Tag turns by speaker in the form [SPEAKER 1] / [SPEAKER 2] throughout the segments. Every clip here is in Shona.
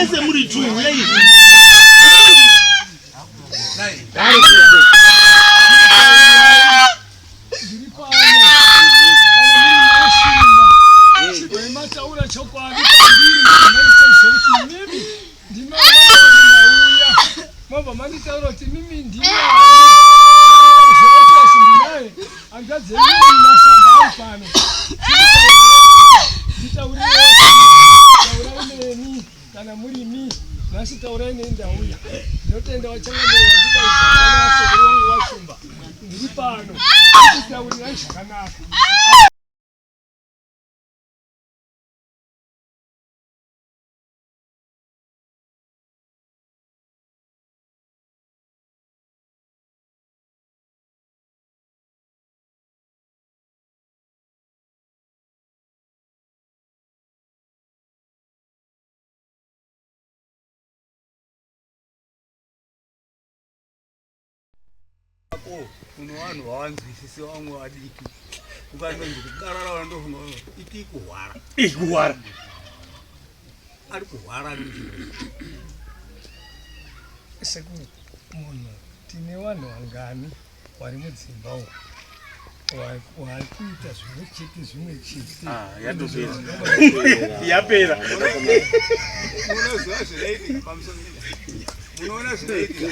[SPEAKER 1] Mese muri tu uyai.
[SPEAKER 2] Mataura chokwadi kwandiri ndinoita kuti mimi ndimi mauya mobva manditaura kuti mimi ndimi ndinaye hanzvadzi yenyu masamba ari pano nditaurirai neni kana muri mi nhasi taurai neni ndauya ndinotenda wachangamira wandidaidza wangu washumba ndiri pano nditaurirai zvakanaka.
[SPEAKER 3] Ko kuno vanhu vawanzwisisi vamwe vadiki ukanonzi kukarara vandofunga iti kuhwara
[SPEAKER 1] ikuhwara
[SPEAKER 3] ari kuhwara
[SPEAKER 2] sekuru munhu tine vanhu vangani wari mudzimba umu wari kuita zvimwe chete zvimwe chete
[SPEAKER 1] ah, yatopera yapera
[SPEAKER 3] munoziva zvinoitika pamusoro munoona zvinoitika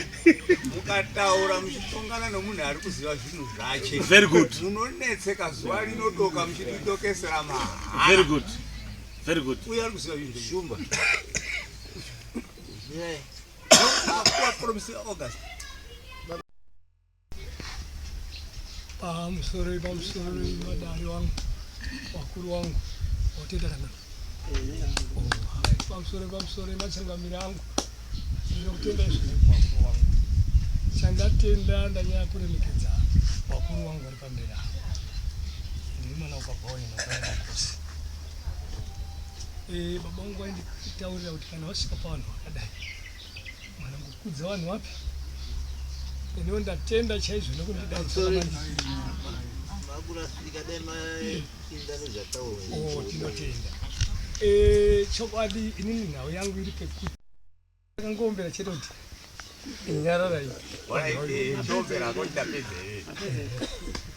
[SPEAKER 3] mukataura muchitongana nomunhu ari kuziva zvinhu zvache
[SPEAKER 1] very good
[SPEAKER 3] munonetseka zuva rinodoka muchitidokesera mahara
[SPEAKER 1] very good very good
[SPEAKER 3] uye ari kuziva zvinhu
[SPEAKER 4] shumba
[SPEAKER 3] promise august
[SPEAKER 2] Pamusoro pamusoro madare wangu wakuru wangu wotenda kana pamusoro pamusoro machangamire angu ndinokutenda izvozvo wakuru wangu chandatenda ndanyanya kuremekedza wakuru wangu vari pamberi avo ndiri mwana wababa wenyu nakosi eh, baba wangu vainditaurira kuti kana wasvika pavanhu vakadai Mwanangu kudza vanhu wapi? Iniwo ndatenda chaizvo
[SPEAKER 4] nekundidaidza.
[SPEAKER 2] Oh, tinotenda. Eh, chokwadi inini nhau yangu iri pekuti akangombera chete kuti nyararai.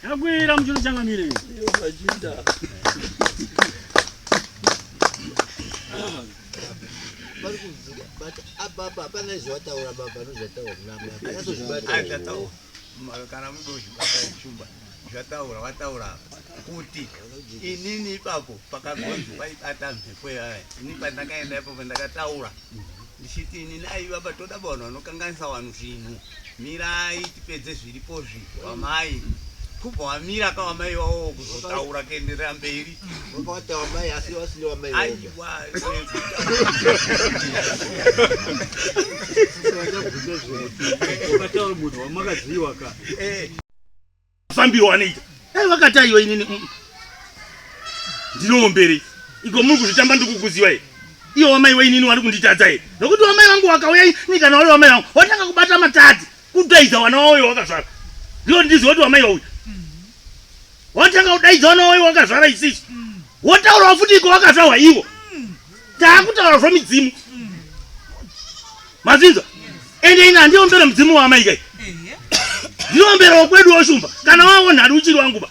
[SPEAKER 1] Yakwira muchiro changamire.
[SPEAKER 4] Vari kudzika but apa apa hapana zvawataura baba nozvataura kuna amai akanyatso
[SPEAKER 3] Zvataura kana mude kuzvibata shumba zvataura wataura kuti inini ipapo pakagonzi paibata mhepo yaya ini pandakaenda ipapo ndakataura ndichiti inini aiva batoda vanhu vanokanganisa vanhu zvinhu Mirai tipedze zviripo zvi wamai. Kubva wamira ka wamai wawo kuzotaura kuenderera mberi.
[SPEAKER 4] Wakawata wamai asi wasiri wamai
[SPEAKER 3] woga. Aiwa.
[SPEAKER 5] Wakataura munhu wamakaziwa ka.
[SPEAKER 3] Eh.
[SPEAKER 1] Mafambiro anoita dai vakati aiwa inini mm, ndinoomberei iko muri kuzvitamba ndikukuziva here iyo wamai weinini wari kunditadza here nokuti wamai vangu wakauya ini kana wari wamai vangu watanga kubata matadzi kudaidza wana waoyo wakazvara ndiyo ndiziva kuti wamai wauya watanga kudaidza wana waoyo wakazvara isisi wotaurawo futi iko wakazvarwa iwo taakutaura zvomidzimu mazvinzwa ende ini handiombere mudzimu waamai kai ndinoomberewo kwedu woshumba kana wawo nhari uchiri wangu ba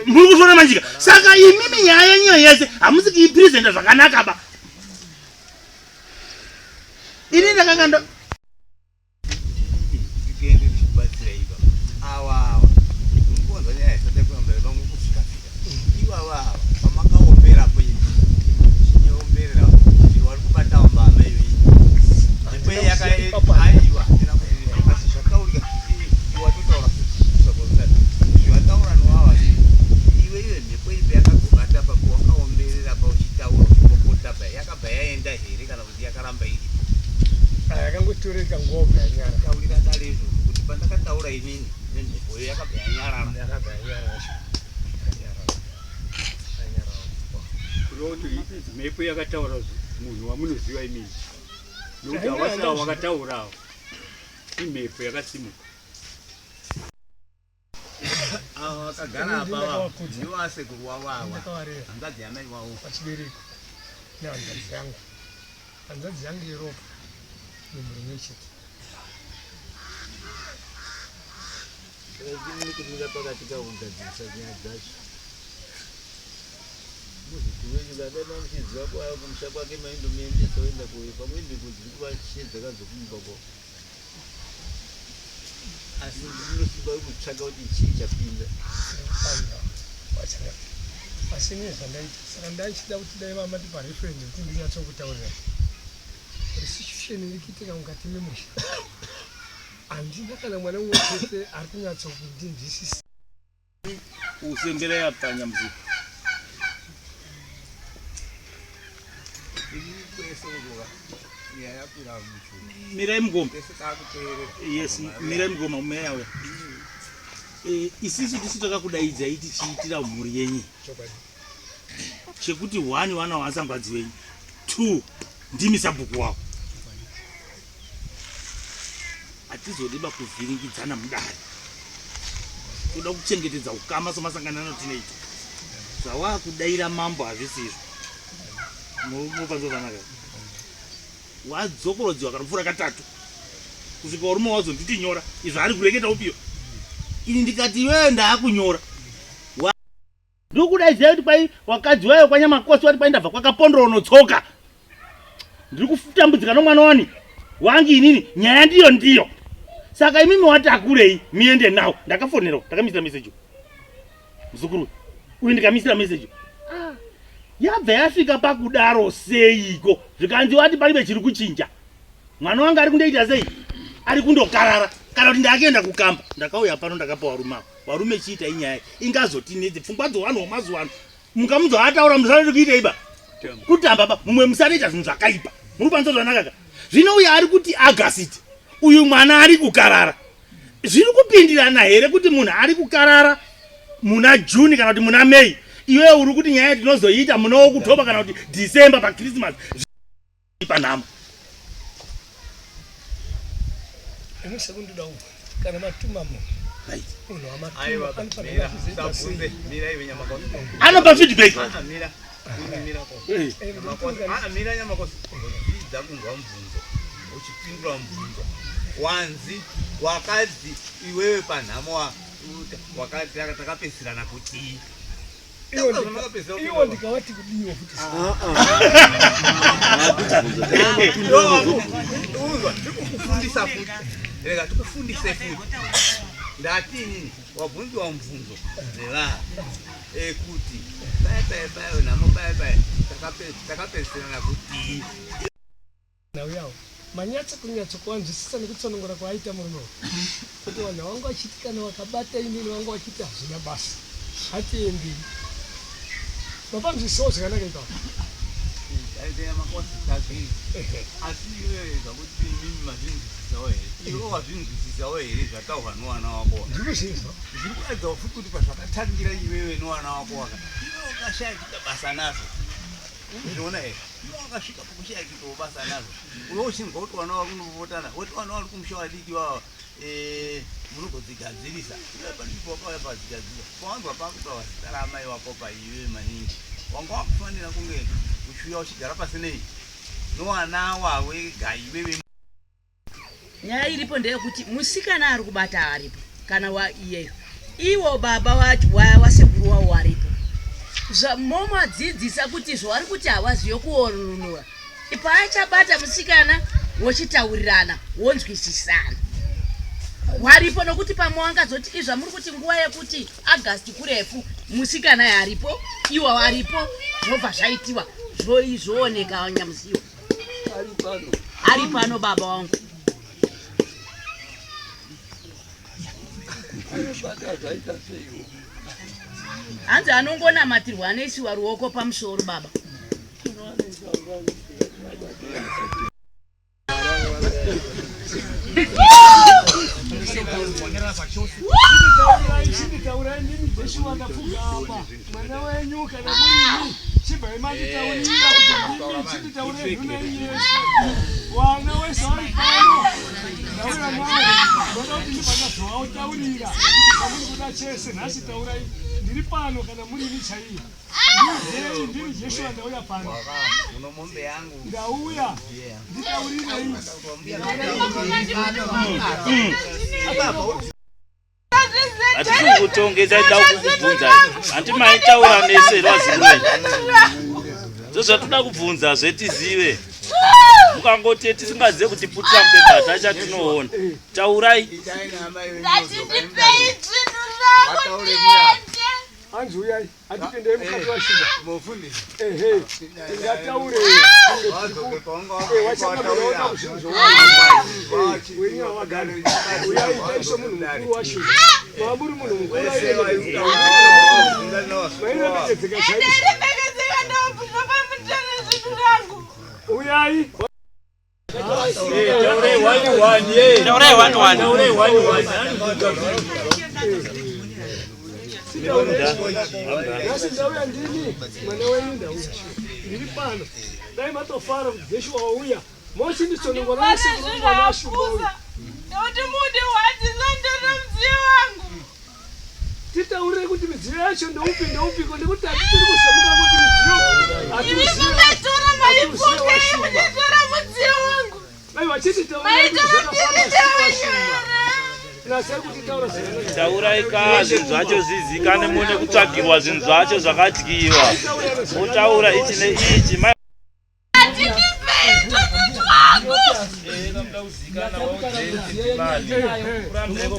[SPEAKER 1] muri kuzviona manjika saka imimi nyaya yenyu yese hamusi kuipresenta zvakanaka ba ini ndakanga ndo
[SPEAKER 3] Tikuende tichibatsira iva awa awa mukonza nyaya isati yakuamba vamwe kusvika fika ivava ava pamakaombera po imi chinyoomberera kuti wari kubata mbama iyo iyi mhepo iyi yaka aiwa asi zvataurika watotaura zvataura nowawa iwe iwe mhepo iyi payakagobata papo wakaomberera pa uchitaura uchipopota pa yakabva yaenda here kana kuti yakaramba iripo
[SPEAKER 2] ah, yakangotoreka nguva yanyara
[SPEAKER 3] taurira dare izvozvo kuti pandakataura inini nemhepo iyo yakabva yanyarara
[SPEAKER 2] yakabva yanyarara
[SPEAKER 5] kureva kuti mhepo yakataura munhu wamunoziva imini nokuti havasi avo vakataurawo imhepo yakasimuka
[SPEAKER 3] Ava vakagara apa ava ndivo asekuru wavo ava hanzvadzi yamai wavo
[SPEAKER 2] pachibereko nehanzvadzi yangu. Hanzvadzi yangu yeropa mumhuri imwe chete.
[SPEAKER 4] Saka ndimi kumira pakati kakugadzirisa nyaya dzacho. Muzukuru wenyu kadai mamuchiziva kwaya kumusha kwake maindomuendesa oenda kuye pamwe mhiko dziri kuvashedza kadzokumba kwavo. Asi ndinosimba kutsvaka kuti chii chapinda.
[SPEAKER 2] Aiwa, wachakati. Asi ini zvandaita saka ndaichida kuti dai vamatipa reference kuti ndinyatsokutaurira. Restitution iri kuitika mukati memusha. Handina kana mwana mumwe chete ari kunyatsokundinzwisisa.
[SPEAKER 1] Usembera apa Nyamuziki. Mirai mugoma. Yes, mirai mugoma meya uya. Eh, isisu tisu takakudaidzai tichiitira mhuri yenyu. Chekuti one wana wasangwadzi wenyu. Two ndimi sabhuku wavo. Hatizodiba kuvhiringidzana mudare. Toda kuchengetedza ukama somasanganano tinoita. Zvawakudaira mambo hazvisi izvo. Mupanzwa zvakanaka. Wadzokorodziwa kanopfuura katatu kusvika varume wazonditi nyora izvo ari kureketa upiyo. Ini ndikati iwewe ndaakunyora. Ndikudaidzira kuti kwai wakadzi wayo kwanyamakosi wati kwai ndabva kwakapondoro unotsoka. Ndiri kutambudzika nomwana wani wangi inini nyaya ndiyo ndiyo. Saka imimi wati akurei miende nawo. Ndakafonerawo ndakamisira message. Muzukuru uyu ndikamisira message. Ah, yabva yasvika pakudaro seiko zvikanzi wati palibe chiri kuchinja. Mwana wangu ari kundoita sei? Ari kundokarara kana kuti ndakuenda kukamba. Ndakauya pano ndakapa varume ava. Varume chiita inyaya ingazotinetse pfungwa dzevanhu wemazuva ano. Mukamunzwa ataura musanoita kuita iba. Kutamba ba mumwe musanoita zvinhu zvakaipa. Muri kupanzwa zvakanaka ka? Zvino uyu ari kuti August uyu mwana ari kukarara. Zviri kupindirana here kuti munhu ari kukarara muna June kana kuti muna May? Iwewe uri kuti nyaya tinozoiita muna October kana kuti December paChristmas. Panhamo.
[SPEAKER 2] Ini sekundoda uku kana matuma munhu.
[SPEAKER 1] Right.
[SPEAKER 2] Munhu wamatuma
[SPEAKER 3] Aiwa,
[SPEAKER 2] anofanira
[SPEAKER 3] mira,
[SPEAKER 2] kuzoita
[SPEAKER 3] usabvunze,
[SPEAKER 2] sei?
[SPEAKER 3] mira iwe Nyamakosi.
[SPEAKER 1] Anopa feedback.
[SPEAKER 3] Ah, mira. Mira, mira ko.
[SPEAKER 1] Eh.
[SPEAKER 2] Eh,
[SPEAKER 3] Nyamakosi, ah, mira Nyamakosi. Dzidza kunzwa mubvunzo. Uchipindura mubvunzo. Wanzi wakadzi iwewe panhamo wa wakati takapedzisirana kuti
[SPEAKER 2] Iwo ndikawati kudiwa futi.
[SPEAKER 3] Uzwa, tikukufundisa futi. Rega tikufundise futi. Ndati inini wabvunziwa mubvunzo nevanhu ekuti paya paya paya nhamo paya paya takapedzisirana kuti
[SPEAKER 2] Nhau yawo manyatso kunyatso kuwanzwisisa nekutsanangura kwaaita murume uyu kuti vanhu vanga vachiti kana vakabata inini vanga vachiti hazvina basa hatiendei mapanzwisisawo zvakanaka ipapo.
[SPEAKER 3] Asi iwe zvakuti imimi mazvinzwisisawo here? Iwe wazvinzwisisawo here zvataurwa nowana wako?
[SPEAKER 2] Ndiri kuzvinzwa.
[SPEAKER 3] Zviri kuratidzawo futi kuti pazvakatangira iwewe nowana wako waka iwe wakashaya kuita basa nazvo. Unozviona here? Iwe wakasvika pakushaya kuitawo basa nazvo. Uwe uchinzwa kuti vana vari kunovotana, woti vana vari kumusha vadiki vava eh, munogodzigadzirisa. Iwe palipo wakauya padzigadzirisa. Pawanzwa pakutaura zita raamai vako paiwe maningi. Wanga wakufanira kunge uchiuya uchigara pasi nei nowana wawega iwewe.
[SPEAKER 6] Nyaya iripo ndeyekuti musikana ari kubata aripo kana wa iyeyo iwo baba wacho wasekuru wawo waripo momadzidzisa kuti zvavari kuti hawazive kuonunura paachabata musikana wochitaurirana wonzwisisana waripo nokuti pamwe wangazoti izvamuri kuti nguva yekuti August kurefu musikana yaripo iwo waripo zvobva zvaitiwa zvooneka nyamuziwa ari pano baba wangu hanzi anongonamatirwa anoisiwa ruoko pamusoro baba.
[SPEAKER 2] Chinditaurai ndimi Joshua ndapfugama mwana wenyu kana murini chibvai manditaurira kuti ndimi chinditaurai nduna yese wana wese wari pano ndauya nawo ndoda kuti ndibva ndazovautaurira kuti zvamuri kuda chese nhasi taurai. Ndiri pano kana muri ini chaiye. Ndiudzei ndini Jeshua ndauya pano.
[SPEAKER 3] Uno mombe yangu.
[SPEAKER 2] Ndauya. Nditaurirei.
[SPEAKER 1] Hatisi kutongesa ida kukubvunza hanti maitaura mese rwazirwei ndozvatoda kubvunza zvetizive mukangoti tisingazive kuti putira mupepa tachatinoona taurai
[SPEAKER 3] Itai naamai venyu.
[SPEAKER 7] Ndati ndipei zvinhu zvangu ndiende.
[SPEAKER 2] Hanzi uyai. Hatipindei mukati washuba.
[SPEAKER 3] Mufundisi.
[SPEAKER 2] Ehe. Tingataure.
[SPEAKER 3] Wadzoke paunga
[SPEAKER 2] Eh, wachangamira zvinhu zvowenyu wavagari. Uyai itai somunhu mukuru washuba. Maamburi munhu mukuru airemeredzeka. Mairemekedzeka chaizvo.
[SPEAKER 7] Ndiremekedzeka ndobva mutore zvinhu zvangu.
[SPEAKER 2] Uyai.
[SPEAKER 1] taurai one one taurai one one
[SPEAKER 2] Nhasi ndauya ndini mwana wenyu ndauya ndiri pano dai matofara kuti Jeshua wauya mochinditsonongora
[SPEAKER 7] Pane
[SPEAKER 2] nasi
[SPEAKER 7] zvinhu
[SPEAKER 2] mwana washuba uyu
[SPEAKER 7] akuza. Nekuti muti wadzisa ndore mudziyo wangu.
[SPEAKER 2] titaurire kuti midziyo yacho ndeupi ndeupiko nekuti hatitiri kusemuka kuti midziyo
[SPEAKER 7] Imi
[SPEAKER 2] hatiuzive
[SPEAKER 7] makatora
[SPEAKER 2] hatiuzive
[SPEAKER 7] maipoka
[SPEAKER 2] washuba
[SPEAKER 7] muchitora mudziyo wangu.
[SPEAKER 2] aiwa chititaurire kuti
[SPEAKER 7] Maitora
[SPEAKER 2] zvakafamba
[SPEAKER 7] pirita
[SPEAKER 2] sei
[SPEAKER 7] wenyu
[SPEAKER 2] washuba
[SPEAKER 7] here?
[SPEAKER 2] nasai kutitaura zvakanaka
[SPEAKER 1] taurai ka zvinhu zvacho zviziikane mune kutsvagirwa zvinhu zvacho zvakadyiwa motaura ichi neichi mai
[SPEAKER 7] Ndipei tunhu twangu.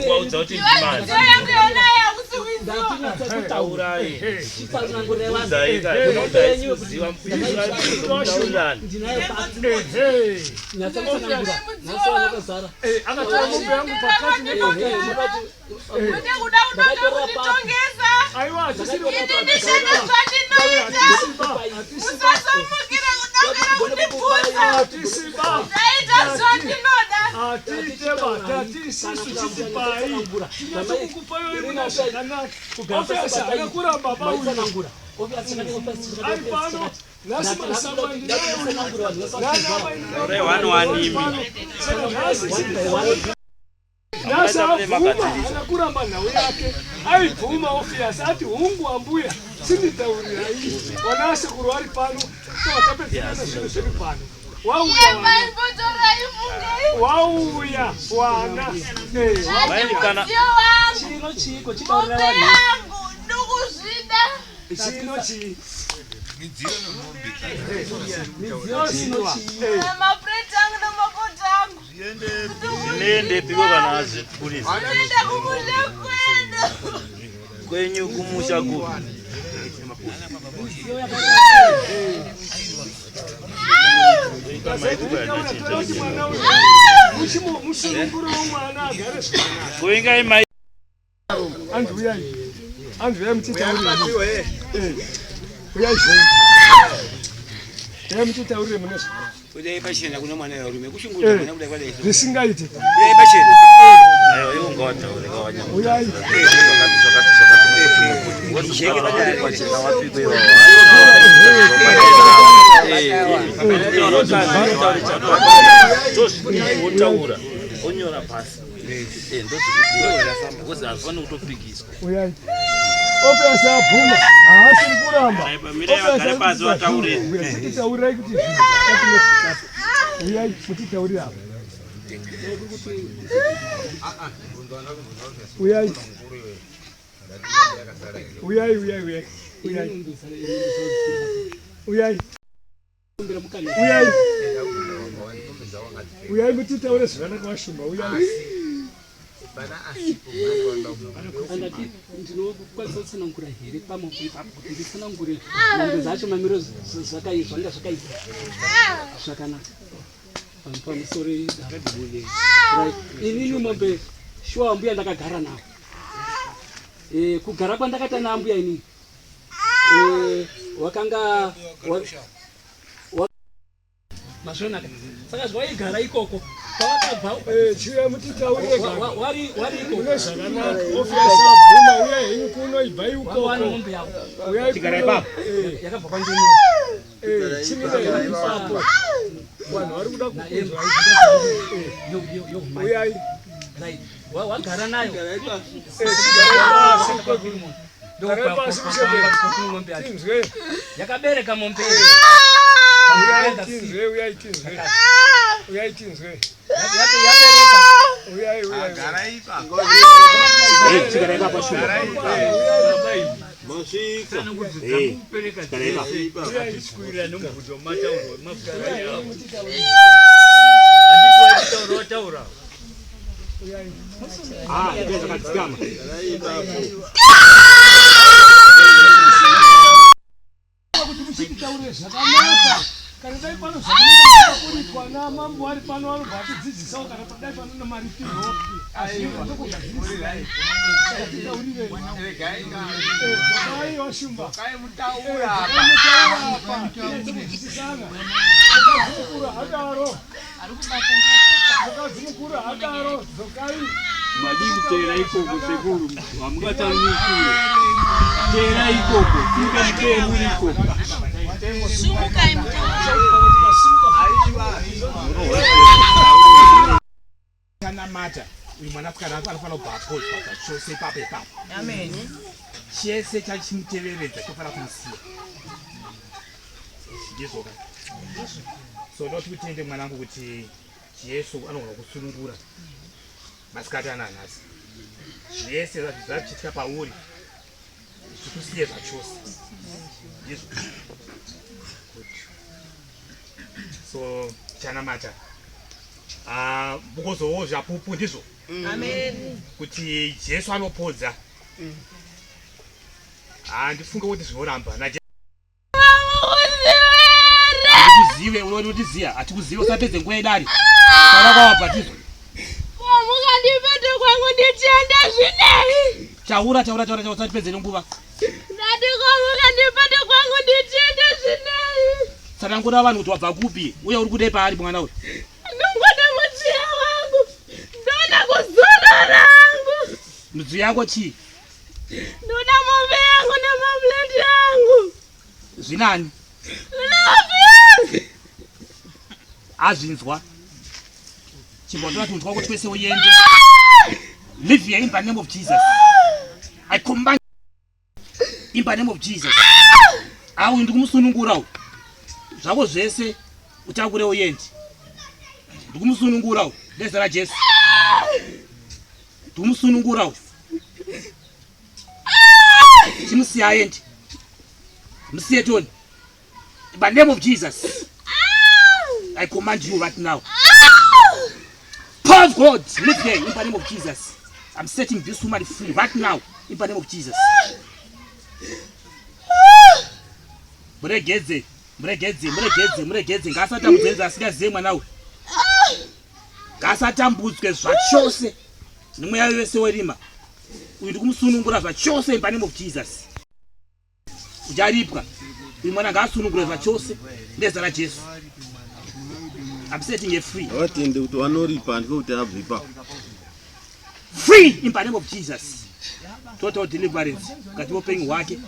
[SPEAKER 1] kwaudza kuti ndimani
[SPEAKER 7] Midziyo yangu yona yakusi kuiziwa.
[SPEAKER 1] taurai
[SPEAKER 6] Chitsanangurira vanhu.
[SPEAKER 1] bvunzai ka
[SPEAKER 6] Mombe yenyu
[SPEAKER 1] kuziva mupindurani
[SPEAKER 6] ndinayo pasi.
[SPEAKER 2] Ehe.
[SPEAKER 6] Nyatsakutsanangura. Nhasi wakazara.
[SPEAKER 2] Eh, akatora mombe yangu pakati nepakati
[SPEAKER 7] Kuti kuda kutonga kunditongesa.
[SPEAKER 2] aiwa hatisiri
[SPEAKER 7] Ini ndishanda zvandinoita.
[SPEAKER 2] hatisiba hatisiba
[SPEAKER 7] Musasomukira kudongera kundibvunza.
[SPEAKER 2] hatisiba
[SPEAKER 7] Ndaita zvandinoda.
[SPEAKER 2] hatiteba tati isisu chitipai tinyatsokukupai muna zvakanaka ofesi haana kuramba bauyu
[SPEAKER 6] Maitsanangura. Obviously chakati, obviously chakati,
[SPEAKER 2] ari
[SPEAKER 6] obviously
[SPEAKER 2] pano
[SPEAKER 6] chakati.
[SPEAKER 2] nhasi masamba
[SPEAKER 6] Ndatsanangura vanhu vese
[SPEAKER 1] Taurai one one imi.
[SPEAKER 2] nhasi abvuma haana kuramba nhau yake aibvuma ofiasi ati hungu ambuya chinditaurirai wana asekuru ari pano towatapedzerana zvinhu zviri pano wauya wana
[SPEAKER 7] Maimbotorai mungei.
[SPEAKER 2] wauya wana Eh,
[SPEAKER 1] Mai
[SPEAKER 2] wauya
[SPEAKER 1] kana
[SPEAKER 7] Mudziyo wangu.
[SPEAKER 6] Chino chiiko chitaurira
[SPEAKER 7] Mombe
[SPEAKER 6] vanhu.
[SPEAKER 7] yangu. Ndikuzvida.
[SPEAKER 2] chino chii
[SPEAKER 6] Midziyo chino chii.
[SPEAKER 2] Eh,
[SPEAKER 7] Mapureti angu nemapoto angu.
[SPEAKER 1] zvinendepiko kana azvipurisa
[SPEAKER 7] Ndinoenda kumusha kwedu.
[SPEAKER 1] kwenyu kumusha kupi
[SPEAKER 2] taura kuti mwana uyu musunungurewo mwana agare zvakanaka
[SPEAKER 1] kuingai mai
[SPEAKER 2] anzi uyai anzi uyai muchitaurire uyai zvenyu uyai muchitaurire mune zvakanaka
[SPEAKER 5] Kudai pachena kuna mwana werume kushungurudza
[SPEAKER 2] Eh.
[SPEAKER 5] mwana kudai kwadai.
[SPEAKER 2] zvisingaiti
[SPEAKER 5] Kudai pachena.
[SPEAKER 1] aiwa iwo ngawataure kawanya
[SPEAKER 2] uyai
[SPEAKER 1] zvakati zvakati zvakati pachena wapiko iwawo wotaura onyora pasi ndozvikudiwa hazvifani kutopikiswa
[SPEAKER 2] uyai ofesi abvuma haasiri kuramba
[SPEAKER 5] Mirai vagare pasi vataure.
[SPEAKER 2] chititaurirai kuti zvinhu zvakati uyai muchitaurire apa uyai uyai uyai uyai uyai uyai uyai uyai mutitaure zvakanaka vashumba uyai
[SPEAKER 6] Andati ndinokwanisa kutsanangura here pamwe ipapo kuti nditsanangure mombe dzacho mamiro zvanga zvakaita zvakanaka pamusoro Right. Inini mombe shuwa mbuya ndakagara navo. Eh, kugara kwandakaita naambuya inini Eh, wakanga mazvonaka saka zvawaigara ikoko pawakabva
[SPEAKER 2] Eh, chiuya mutitaurire
[SPEAKER 6] wari wari
[SPEAKER 2] mune
[SPEAKER 6] ikoko
[SPEAKER 2] zvakanaka ofesi abvuma uyai henyu kuno ibvai
[SPEAKER 6] wawana
[SPEAKER 2] ukoko
[SPEAKER 6] mombe yavo
[SPEAKER 2] uyai kuno Eh,
[SPEAKER 6] yakabva kwandinei
[SPEAKER 2] eh, chimirai ipapo vanhu vari kuda kukunzwai uyai
[SPEAKER 6] wagara nayo
[SPEAKER 2] Eh, chigarai pasi. Garai pasi muchembere.
[SPEAKER 8] Ng'ombe yacho
[SPEAKER 2] Tinzwe.
[SPEAKER 8] yakabereka mombe
[SPEAKER 2] Uyai tinzwe, uyai tinzwe. Uyai tinzwe.
[SPEAKER 8] yabereka.
[SPEAKER 2] Uyai, uyai.
[SPEAKER 3] Garai ipapo.
[SPEAKER 1] Chigara ipapo shumba.
[SPEAKER 3] Garai ipapo.
[SPEAKER 4] Masvika.
[SPEAKER 1] Eh, chigara ipapo.
[SPEAKER 4] Hatisi nomubvunzo mataurwa mabvunzo handiti
[SPEAKER 2] Uyai.
[SPEAKER 1] Ah, ndiye zvakadzikama.
[SPEAKER 2] Kuti muchititaurire zvakanaka. Kana dai pano zvamunenge kuitwa namambo ari pano anobva atidzidzisawo kana padai pano namaripirwo. Azvinokugadzirisirai. Saka titaurirei. Eh, dzokai washumba.
[SPEAKER 3] Kai mutaura.
[SPEAKER 2] Tinonzwisisana. Mukadzi mukuru hadaro. Mukadzi mukuru hadaro. Dzokai.
[SPEAKER 4] Madii kuteera ikoko sekuru, hamungatauri mukuru. Teera ikoko, singa mutee muri ikoko.
[SPEAKER 6] Sumukai mutaure.
[SPEAKER 1] Tanamata uyu mwanasikana anofanira kubva apodzwa zvachose ipapo ipapo. Chese chachimuteveredza chofanira kumusiya. Ndizvoka. So ndoti kutende mwanangu kuti Jesu anogona kusunungura masikati ana nhasi. Zvese zvachiitika pauri zvikusiye zvachose. Ndizvo. Good. So chanamata. Ah, mukozowo zvapupu ndizvo kuti Jesu anopodza. Handifunge kuti zvinoramba na hatikuzive unotikuziva hatikuzive usapedze nguva yedare taura kwawabhatizwa.
[SPEAKER 7] Kwamukandipete kwangu ndichienda zvinei?
[SPEAKER 1] Taura taura taura taura usatipedze nenguva.
[SPEAKER 7] Ndati kwamukandipete kwangu ndichienda zvinei?
[SPEAKER 1] Tsanangura vanhu kuti wabva kupi uye uri kudei paari mwana uyu.
[SPEAKER 7] Ndongoda mudziya wangu. Ndoda kuzorora hangu.
[SPEAKER 1] Midziyo yako chii?
[SPEAKER 7] Ndoda mombe yangu nemamuleti yangu.
[SPEAKER 1] Zvinani?
[SPEAKER 7] Love.
[SPEAKER 1] Azvinzwa. Chimbotora tunhu twako twese uende. Live here in the name of Jesus. I command in the name of Jesus. Awu ndikumusunungura uyu. Zvako zvese utakure uende. Ndikumusunungura uyu nezita raJesu. Ndikumusunungura uyu. Chimusiya aende. Musiye Tony. In the name of Jesus. I command you right now. Power of God, live here in the name of Jesus. I'm setting this woman free right now in the name of Jesus. Muregedze, muregedze, muregedze, muregedze. Ngaasatambudzwe asingazive mwana uyu. Ngaasatambudzwe zvachose nemweya wese werima. Uyu ndikumusunungura zvachose in the name of Jesus. Ucharipwa. Uyu mwana ngaasunungurwe zvachose nezita raJesu. I'm setting her free.
[SPEAKER 4] Avatende kuti vanoripa ndiko kuti abve ipapo.
[SPEAKER 1] Free in the name of Jesus. Total deliverance mukati meupenyu hwake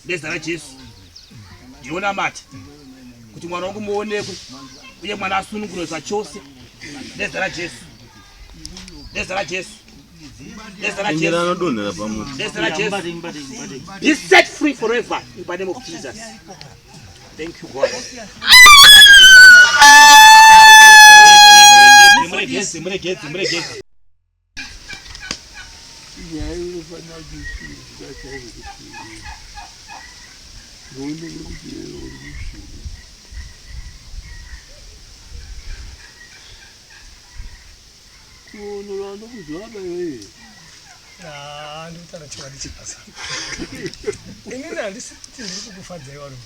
[SPEAKER 1] nezita raJesu. Ndinonamata kuti mwana wangu muonekwe uye mwana asunungurwe zvachose nezita raJesu. Nezita raJesu. Nezita
[SPEAKER 4] Chenjera
[SPEAKER 1] raJesu.
[SPEAKER 4] anodonhera pamuti.
[SPEAKER 1] Nezita raJesu. Be set free forever in the name of Jesus. Thank you, God. Muregedze, muregedze, muregedze.
[SPEAKER 4] Nyaya inofanira kuti isvike chaizvo kuti zvioneke kuti uri kusvika. Kuonora nokuziva baiwe.
[SPEAKER 2] Ah, ndikutaura chokwadi chebasa. Inini handisi kuti ndiri kukufadzai varume.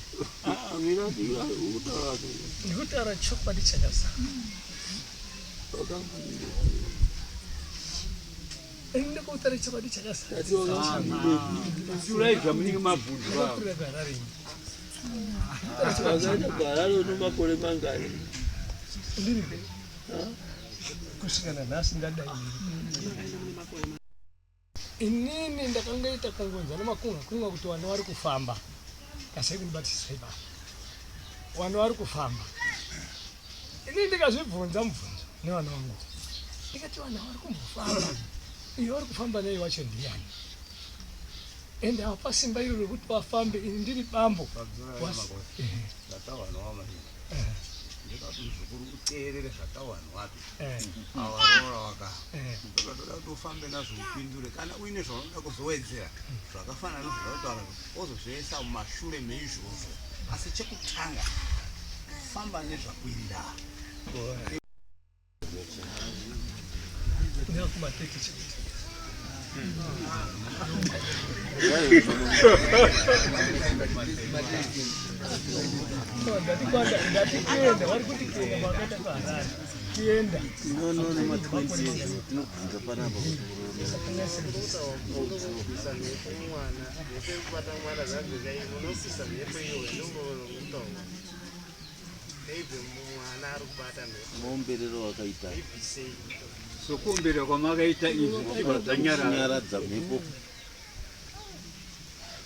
[SPEAKER 4] Mina ndikutaura.
[SPEAKER 2] Ndikutaura chokwadi chakazara. Ini ndikutaura chokwadi chakazara.
[SPEAKER 5] Tsiurai zvamunenge mabvunzwa.
[SPEAKER 2] Ndakakurira kuHarare ini.
[SPEAKER 4] Wakaenda kuHarare une makore mangani?
[SPEAKER 2] Ndiri kusvika nanhasi ndadai inini ndakangoita kungonza nemakunga kunga kuti vana vari kufamba kasai kundibatisisa ipapo vana vari kufamba inini ndikazvibvunza mubvunzo nevana vangu ndikati vana vari kumbofamba iyo vari kufamba nei wacho ndiyani. Ende avapa simba iro rekuti vafambe ini ndiri bambo.
[SPEAKER 3] Ndoda kuti muzukuru uteerere zvatawanwa wapi awaroora waka ndoda toda kuti ufambe nazvo upindure kana uine zvaunoda kuzowedzera zvakafanana nezvatautaura wozozviisa mumashure meizvozvo asi chekutanga famba nezvakwirira.
[SPEAKER 9] Maomberero wakaita
[SPEAKER 5] Sokuombera kwamakaita izvi zvichibva zvanyarara.
[SPEAKER 9] Nyaradza mhepo.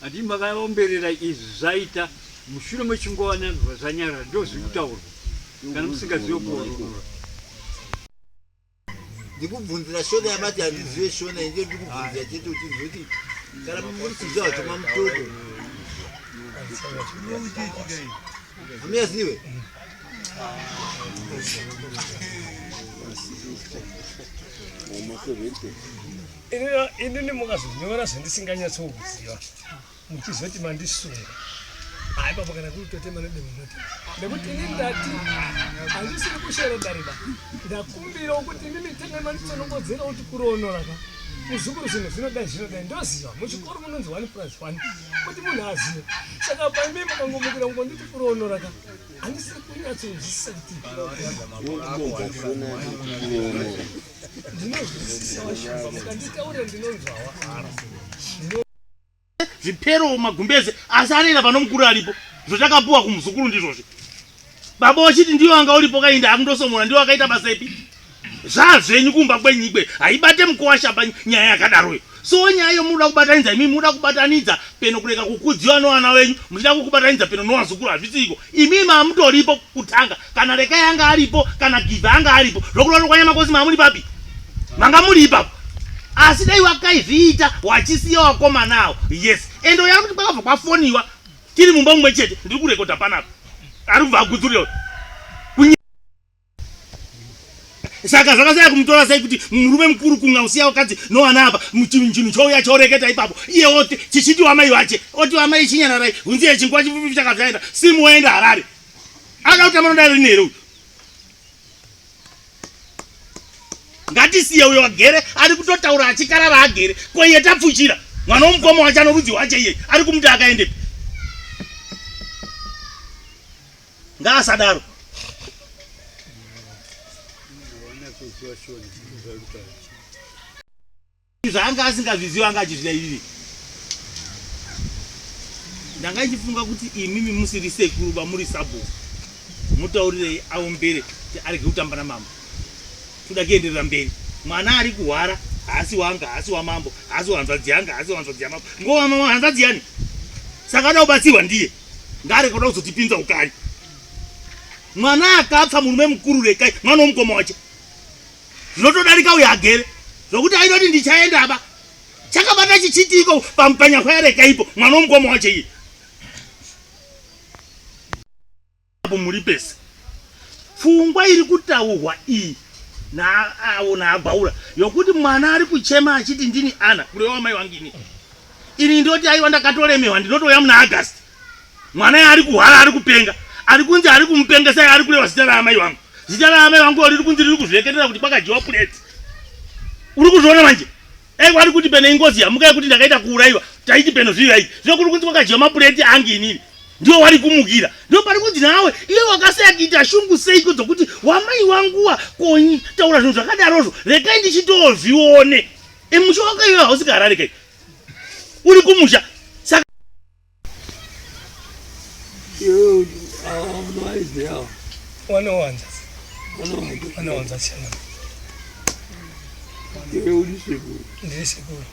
[SPEAKER 5] Handii makaomberera izvi zvaita mushure mechinguva zvibva zvanyarara ndozviri kutaurwa kana musingazive kuorora.
[SPEAKER 9] Ndikubvunzira shona yamati handizive shona inde ndikubvunzira chete kuti ndizive kuti kana muri chizvarwa chemamutoko hamuyazive.
[SPEAKER 2] Inini mukazonyora zvandisinganyatsokuziva muchizoti mandisunga hayi baba kana kuri totema nedemo ndotema nekuti ini ndati handisiri kushera dare ba ndakumbirawo kuti inini tenge manditsonongodzera kuti kuroonora ka muzukuru zvinhu zvinodai zvinodai ndoziva muchikoro munonzi 1 plus 1 kuti munhu azive saka paimi mukangomukira kungonditi kuroonora ka handisiri kunyatsonzwisisa kuti ndinozwisisa washumba mukanditaurira ndinonzwawa
[SPEAKER 1] Zvipero magumbeze asi anoenda pano mukuru aripo zvochakapuwa kumuzukuru ndizvozvi baba wachiti ndiyo anga uripo kainda akundosomora ndiwo akaita basa ipi zvazvenyu kumba kwenyu ikwe haibate mukowasha pa nyaya yakadaroyo so nyaya iyo munoda kubatanidza imi munoda kubatanidza peno kurega kukudziwa novana venyu muchida kukubatanidza peno novazukuru hazvisiiko imi mamutoripo kutanga kana rekai anga aripo kana givha anga aripo zvokurova kwanyamakosi mamuri papi manga muri ipapo asi dai wakaizviita wachisiya wakomana awo yes ende uyo ari kuti kwakabva kwafoniwa tiri mumba mumwe chete ndiri kurekodha panapa ari kubva agudzurira saka zvakasaya kumutora sei kuti murume mukuru kunga usiya wakadzi nowana apa chinhu chouya choreketa ipapo iye oti chichiti wamai vache oti wamai chinyararai hunziye chinguva chipfupi chakazvaenda simu woenda harare akakutamba nodai rini here uyu Ngatisiye uyo agere ari kutotaura achikarara agere ko iye tapfuchira mwana womukoma wacho anorudzi wache iye ari kumuti akaendepi ngaasadaro. Zvaanga asingazvizivi anga achizvidairire. Ndanga ndichifunga kuti imimi musiri sekuru ba muri sabhuku mutaurirei aombere kuti arege kutamba namambo. Toda kuenderera mberi. Mwana ari kuhwara haasi wanga haasi wamambo haasi wahanzvadzi yanga haasi wahanzvadzi yamambo ngowamambo hanzvadzi yani saka ada kubatsirwa ndiye ngaarege kuda kuzotipinza ukari. Mwana akapfa murume mukuru rekai mwana womukoma wache. Zvinotodarika uyo agere zvokuti aitoti ndichaenda apa chakabata chichitiko panyahwa yarekaipo mwana womukoma wacho iye apo muri pese pfungwa iri kutaurwa iyi naavo naagwaura yokuti mwana ari kuchema achiti ndini ana kureva wamai wangu ini ini ndoti aiwa ndakatoremewa ndinotouya muna August Mwana ari kuhwara ari kupenga ari kunzi ari kumupengesa ari kureva zita raamai vangu zita raamai vangu riri kunzi riri kuzvirekerera kuti kwakadyiwa pureti uri kuzviona manje Ei wari kuti pene ingozi yamuka yekuti ndakaita kuurayiwa taiti peno zvirai zvino kuri kunzi kwakadyiwa mapureti angi inini ndiwo wari kumukira ndiwo pari kunzi nawe iye wakasaya kuita shungu seiko dzokuti wamai wanguwa kotaura zvinhu zvakadarozvo rekai ndichitozvione emusha wakaiwe hausi kaharare kai uri kumusha saka
[SPEAKER 2] Wanowanza. Wanowanza chana.
[SPEAKER 5] Iwe uri sekuru.
[SPEAKER 2] Ndiri sekuru.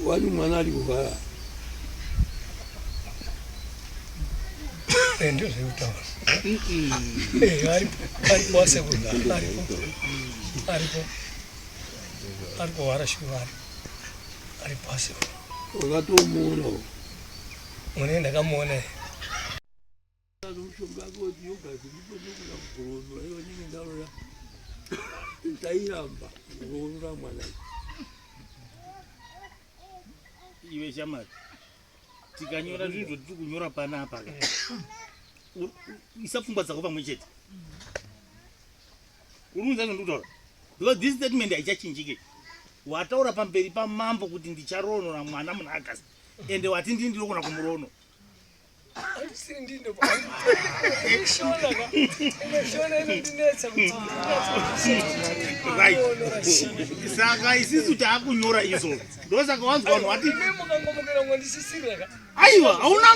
[SPEAKER 5] Wani mwana ari kurwara.
[SPEAKER 2] Ndizvo zvekutaura. Aripo, aripo wasekuru. Aripo. Aripo. Ari kuhwara shuvari. Ari pasi.
[SPEAKER 10] Wakatomuona.
[SPEAKER 2] Mune ndakamuona.
[SPEAKER 10] Mushonga woti yogati ndipotokuna kuronora ivo ndinge ndarora ndairamba kuronora mwana.
[SPEAKER 1] Iwe shamari, tikanyora zvinhu zvatiri kunyora panapa ka, isa pfungwa dzako pamwe chete. Uri kunzwa zvandiri kutaura? Because this statement haichachinjike. Wataura pamberi pamambo kuti ndicharoonora mwana muna August, ende wati ndini ndinogona kumuroonora.
[SPEAKER 2] Handisiri ndini ishona ka. Ishona inondinetsa kuti
[SPEAKER 1] Right. Saka isisu taakunyora izvozvo, ndosaka wanzwa vanhu vati
[SPEAKER 2] imi mukangomukira ngondisisirira ka.
[SPEAKER 1] Aiwa, hauna.